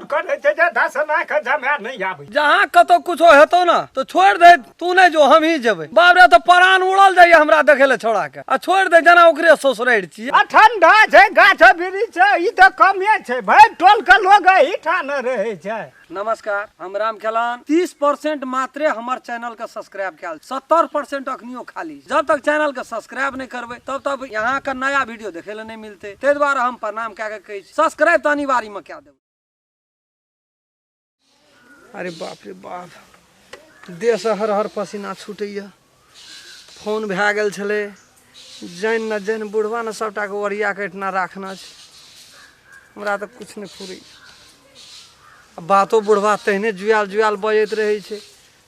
करै छै जे धसना के जमाए नहि आबै। जहाँ कतौ कुछो हेतौ ना तो छोड़ दे, तू नहीं जो, हम ही जेबै। बाप रे, तो परान उड़ल जाइए हमरा देखे ले छोड़ा के, आ छोड़ दे जेना ओकरे ससुरारि छियै। आ ठंडा छै, गाछ वृक्ष छै, ई तऽ कमे छै, भरि टोल के लोग एहिठाम रहै छै। नमस्कार, हम राम खेलान। 30% मात्रे हमर चैनल के सब्सक्राइब कयल, 70% अखनियो खाली। जब तक चैनल के सब्सक्राइब नहीं करबै तब तक यहाँ के नया वीडियो देखे ले नहीं मिलते। ताहि दुआरे हम प्रणाम कए के कहै छी, सब्सक्राइब तऽ अनिवार्य में कए देबै। अरे बाप रे बाप, देह से हर हर पसीना छूटैया। फोन भए गेल छलै, जानि न जानि बुढ़वा ने सबटाके ओरिया के एहिठिना राखना छै, हमरा तऽ किछु नहि फुरै। बातो बुढ़वा तेहने जुआयल जुआयल बजैत रहै छै,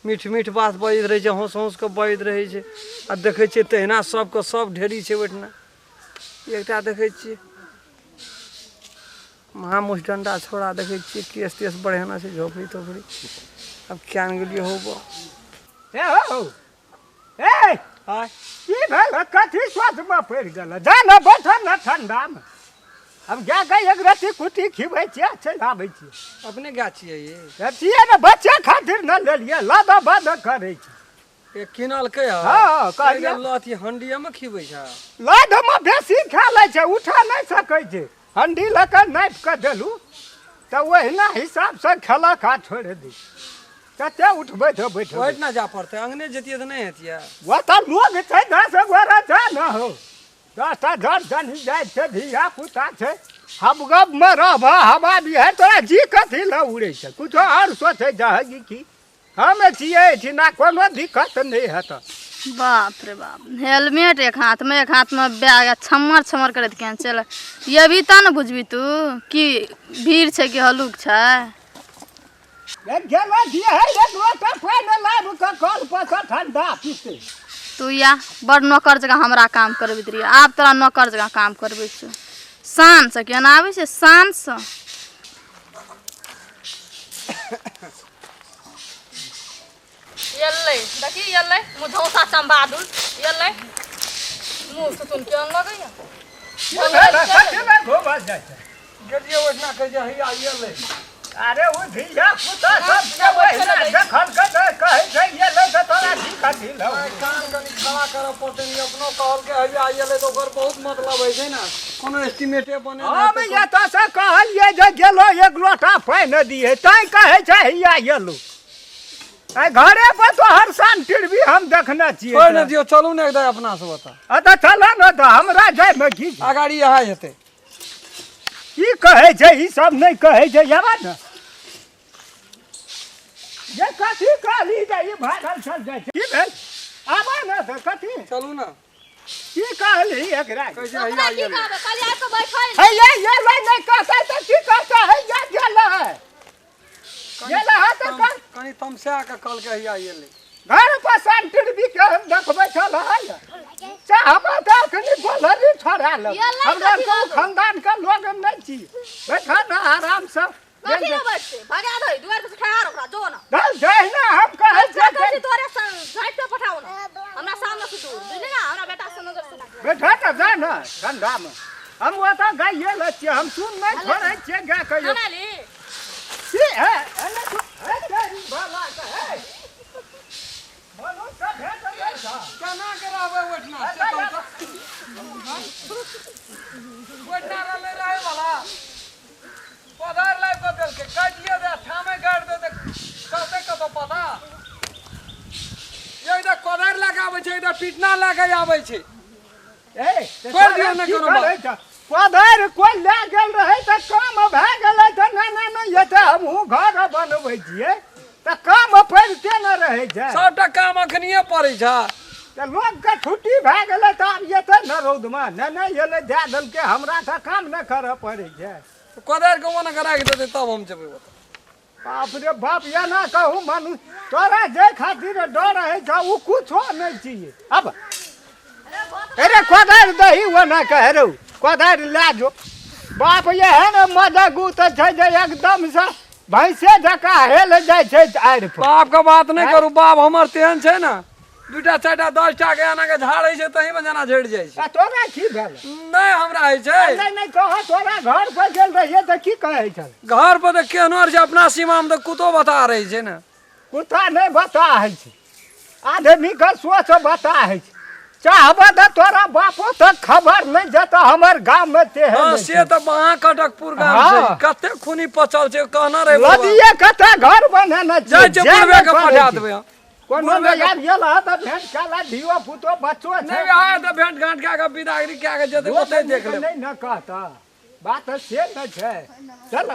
मीठ मीठ बात बजैत रहै छै, हँस हँस कऽ बजैत रहै छै। आ देखै छियै तहिना सबके सब ढेरी छै ओहिठिना। एकटा देखै छियै महामुष्टंडा छोड़ा, देखै छियै केस तेस बढ़ेना छै, झोपड़ी तोपड़ी। आब किया ने गेलियै हौ बा। ए हौ, ए आय की भेल? कथी सोचमे पड़ि गेल? जा ने बैठल ने ठंडामे, हम जा के एक रत्ती कुट्टी खिबै छियै, चलि आबै छियै। अपने गाछ छियै ई? छियै ने, बच्चे खातिर ने लेलियै, लद बद करै छै। ए किनलकै हँ? हँ, कहलियै। लथी हंडिये मे खिबै छै? लदमे बेसी खा लै छै, उठा नहि सकै छै। हंडी लऽ कऽ नापि कऽ देलहुँ तऽ ओहिना हिसाबसँ खेलक आ छोड़ि दै। कते उठबै तऽ बैठबै। ओहिठिना जा पड़तै, अंगने जैतियै तऽ नहि हेतियै। ओतऽ लोग छै, 10 गोरा छै ने हौ, 10टा जर जनी जाइ छै, धिया पुता छै। हम गपमे रहबह, हवा बिहाड़ि तोरा जी कथी लए उड़ै छै? कुछो आओर सोचै जाहगी की हम छियै एहिठिना, कोनो दिक्कत नहि हेतऽ। बाप रे बाप, हेलमेट एक हाथ में, एक हाथ में बैग, आ छमर छमर करैत केहन चल ये भी तऽ ने बुझबी तू कि भीड़ छै कि हलुक छै। गेलो छियै है, एक लोटा पानि लाबि कऽ कल पर सँ ठंडा पीतै। तू या बड़ नौकर जकाँ हमरा काम करबैत रहियै, आब तोरा नौकर जकाँ काम करबै छौ। शान से केना आबै छै, शान से। एलै देखी, एलै मुझौसा चमबादुर एलै, मुँह सुतुन केहन लगैया। कथी लए घूमल जाइ छै? गेलियै ओहिठिना, कहै छै हैया एलै। अरे ओ धिया पुता सब के ओहिना देखल के तऽ कहै छै एलै, तऽ तोरा की कथी लए? आइ कान कनि खड़ा करऽ पड़तै नि, अपनो कहलकै हैया एलै तऽ ओकर बहुत मतलब होइ छै ने, कोनो एस्टिमेटे बने। हम एतऽ से कहलियै जे गेलो एक लोटा पानि दिहे, तैं कहै छै हैया एलो। आइ घरे पर तोहर सान टिरबी हम देखने छियै। छोड़ि ने दियौ, चलू ने एकदम अपना सब ओतऽ। अ तऽ चलऽ ने, तऽ हमरा जायमे की छै? अगाड़ी इएह हेतै। की कहै छै ई सब? नहि कहै छै, आबा ने जे कथी कहली जे ई भागल चल जाइ छै, की भेल? आबा ने तऽ कथी? चलू ने। की कहली एकरा? कहै छै हैया की एलै। कहबै? कहलियै आबि कऽ बैठै। हैया एलै नहि कहतै तऽ की कहतै? हैया गेलै, गेलै हँ तऽ कह। कनि तमसा कऽ कहलकै हैया एलै। घर पर सान टिरबी के हम देखबै छल है, से हमरा तऽ अखनी गोलहरी छोड़ा लेब। एलै हमरा कथी कोनो लागल? खानदान के लोग नहि छी, बैठा ने आराम से। कथी लए बैठतै? भगा दही दुआरि पर से, ठहार ओकरा, जो ना। चल जहिना हम कहै अच्छा छियै। कहै छी तोरे झाँटि कऽ पठाउ ने हमरा सामने से दूर, बुझली ना? हमरा बेटा से नजर से बैठा तऽ जा ने ठंडा मे। हम ओतऽ गाइए लै छियै, हम सुन नहि छोड़ै छियै गाय कहियो। खाना ली। की है एने तू है तेरी भला के है मनुष्य भेट गेल छ। केना के रहबै ओहिठिना से कहू तऽ? ओहिठिना रहलै रहै वाला पधार लाबि कऽ देलकै, काटिए दे, ठामे गाड़ि दे तऽ कहतै कतऽ पता। एकटा कोदारि लए कऽ आबै छै, एकटा पिटना लए कऽ आबै छै। ए छोड़ि दियौ ने की कोनो बात। करै छ? कोदारि कोइ लए गेल रहै तऽ काम भए गेलै तऽ नहि नहि नहि एतऽ हमहूँ घर बनबै छियै तऽ काम पड़िते ने रहै छै। सबटा काम अखनिए पड़ै छै। तऽ लोकके छुट्टी भए गेलै तऽ आब एतै ने रौदमे। नहि नहि एलै, दए देलकै, हमरा तऽ काम नहि करऽ पड़ै छै। कोदारि के ओना कऽ राखि देतै तब हम जेबै ओतऽ। बाप रे बाप, एना कहू मनु तोरा जे खातिर डर होइ छौ ओ कुछो नहि छियै। अब अरे कोदारि दही ओना कह रौ, कोदारि लए जो। बाप एहन मदगू तऽ छै जे एकदमसँ भैंसे जकाँ हेल जाइ छै आड़ि पर। बाप के बात नहि करू, बाप हमर तेहन छै ने दूटा चारिटा 10 टा के एना के झाड़ै छै तही में जेना झड़ि जाइ छै। आ तोरा की भेल? नहि, हमरा होइ छै। नहि नहि, कह, तोरा घर पर गेल रहियै तऽ की कहै छल? घर पर तऽ केहनो रहै छै, अपना सीमा मे तऽ कुतो बता रहै छै ने। कुत्ता नहि बता होइ छै, आदमीके सोच बता होइ छै। चाहबह तऽ तोरा बापो तक खबर नहि जेतऽ हमर गाममे तेहन। हँ, से तऽ महा कटकपुर गाम छै। कते खूनी पचल छै, कहना रहे बुढ़बा। लदिये कते घर बनेने जाइ छै। छै, बुढ़बे के पड़ै पठा छै। देबै हम। कोनो नहि आबि गेल हँ तऽ भेंट कए धियो पुतो बच्चो छै। नहि आय तऽ भेंट घाट कए कऽ विदागरी कए कऽ जेतै, ओतै देख लेबै। नहि ने कहता, बात से नहि छै, चल।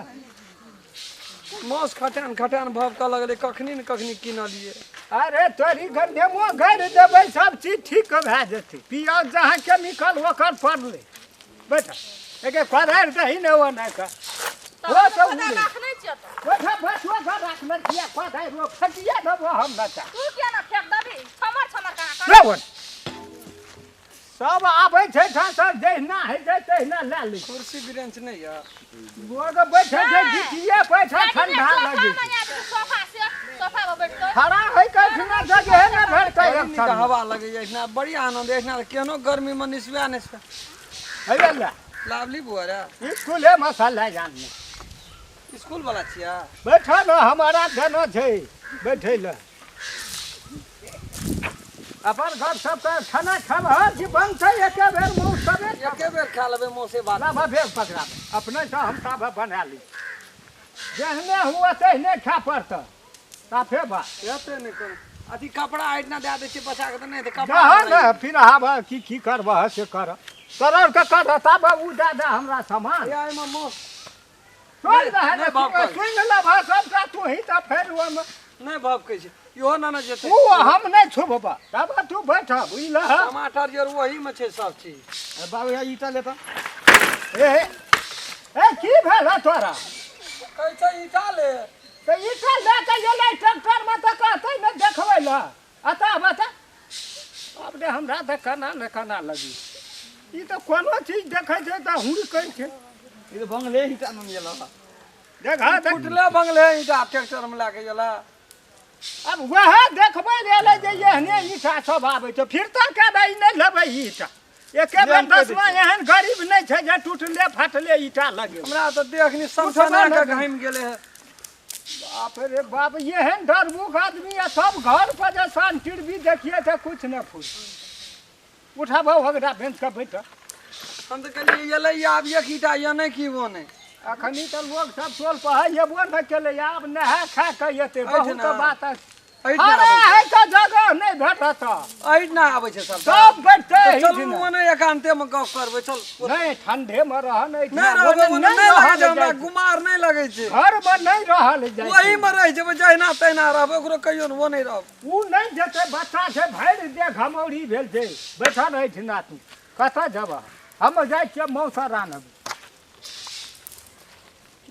मांस खटान खटान भव कऽ लगलै, कखनी ने कखनी कीनलियै। अरे तोरी घर नेमो गाड़ि देबै, सब चीज ठीक भए जेतै। पियाज जहाँ केमिकल ओकर पड़लै। बैठ, एके कोदारि दही ने ओना कऽ ओ तऽ उड़ै। राखने छियै तऽ। ओठा बचुआ घर राखने छियै कोदारि, ओ फटिया देबो हम नचा। तू किया ना फेंक देबी? छमर छमर कहाँ रे ओन। सब आबै छै ठाँ, सब जहिना होइ छै तहिना लए लै छै। कुर्सी ब्रेंच नहि यऽ? लोग बैठे छै गिटिये, बैठे ठंडा लगै छै। सोफा से सोफा पर बैठतो। खड़ा होइ के एहिठिना जगहे नहि भेटतै। बड़ी एक नीक क्षण। हवा लगैया एहिठिना, बड़ी आनंद एहिठिना। तऽ केहनो गर्मी मे निसुआ निसुआ। हेबे ले। लावली बुआ रे। इसकुले मसाला जानने। स्कूल वाला छियै? बैठ न, हमारा देना छै बैठे लए। अपन घर सबके खाना खेबह कि बनतै एके बेर मुँह सबे? एके बेर खा लेबै मौसे बात। लाबह बेग पकड़ा, अपने से हम ताबे बना ली। जेहने हुआ तेहने खाय पड़तै, साफे बात। एते नहि कोनो अथी, कपड़ा एहिठिना दए दै छियै बच्चा के तऽ नहि तऽ कपड़ा जहाँ ने फिर आब की की करबह से कर, तोरा के कर, ताबे उ दए दे हमरा सामान। या एहिमे मौस सुन रहे। नहि, बाप कहै। सुनि लेबह सबटा तू ही तऽ फेर ओहिमे नहि भपकै छै इहो ने ने जेतै। उ हम नहि छुबबह, तब तू बैठब बुझलह। टमाटर जर ओही मे छै सब चीज। बाबू, यहाँ ईटा लेता। ए ए, की भेल है तोरा? कहै छै ईटा ले। तऽ ईटा लए कऽ एलै ट्रैक्टरमे तऽ कहतै ने देखबै लए। अतः बता आब ने, हमरा तऽ केना ने केना लगी। ई तऽ कोनो चीज देखै छै तऽ हुड़कै छै। ई तऽ बंगले ईटा न गेल। देख देख। फुटले बंगले ईटा ट्रैक्टर मे लए के गेला। आब वएह देखबै लए एलै जे एहने ईटा सब आबै छै। फिर तऽ कहबै ई नहि लेबै ईटा एके बेर। हम कहि दै। दसमा एहन गरीब नहि छै जे टूटले फाटले ईटा लगे। हमरा तऽ देखनी सनसना के घामि गेलै हे। बाप रे बाप, एहन डरबुक आदमी आ सब घर पर जे सान टिरबी देखिए तऽ कुछ न फूल। उठाबो ओकरा बेंच के बैठ। हम तऽ कहलियै एलै आब एक ईटा या नहि की वो नहि। अखनी तऽ लोग सब टोल पर है एबो न केलै, आब नहा खा के एतै। बहुत एहिठिना। बात अछि। एहिठिना अरे आबै छै। है तऽ जगह नहि भेटत। एहिठिना आबै छै सब। सब बैठते तऽ चलू। एहिठिना। ओने एकान्ते मे गप करबै, चल। नहि, ठंडे मे रह नहि। नहि रहबै ओने, नहि लगै छै हमरा, गुमार नहि लगै छै। घर मे नहि रहल जाइ छै। ओही मे रहि जेबै, जहिना तहिना रहबै, ओकरो कहियो ने ओ नहि रहब। उ नहि जेतै, बच्चा छै, भरि देह घमौरी भेल छै। बैठल रहै छै ना, तू कतऽ जेबह? हम जाइ छियै मौसा रान्हबै।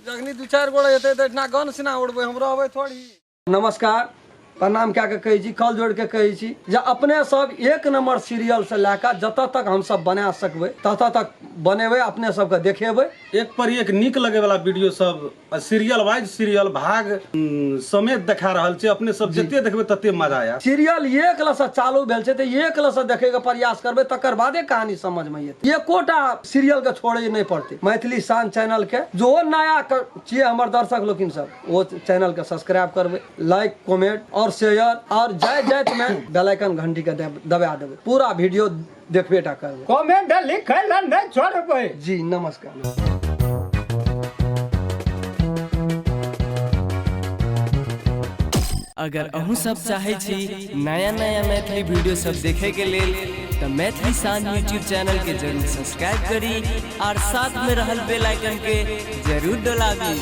जखनी दू चारि गोटे एतै तऽ एहिठिना गन सिना उड़बै, हम रहबै थोड़ी। नमस्कार, प्रणाम कए कऽ कहै छी, कल जोड़ि कऽ कहै छी जे अपने सब एक नम्बर सीरियलसँ लए कऽ जतऽ तक हमसब बना सकबै ततऽ तक बनेबै, अपने सबके देखेबै। एक पर एक नीक लगे वाला वीडियो सब सीरियल वाइज सीरियल भाग समेत देखा रहल छै। अपने सब जते देखबै तते मजा आयत। सीरियल एक लसँ चालू भेल छै तऽ एक लसँ देखैके प्रयास करबै, तकर बादे कहानी समझमे एतै। एकोटा सीरियलके छोड़ै नहि पड़तै। मैथिली शान चैनलके जो नया छियै हमर दर्शक लोकिन सब, ओ चैनलके सब्सक्राइब करबै, लाइक, कमेंट और शेयर और जाइत जाइत में बेल आइकन घंटी के दबा देबै। पूरा वीडियो देखबे टा करबै। कमेंट लिखै लए नहि छोड़बै। जी, नमस्कार। अगर अहूँ सब चाहै छी नया नया मैथिली वीडियो सब देखे के लेल तऽ मैथिली शान यूट्यूब चैनल के जरूर सब्सक्राइब करी और साथ में रहल बेल आइकन के जरूर दबाबी।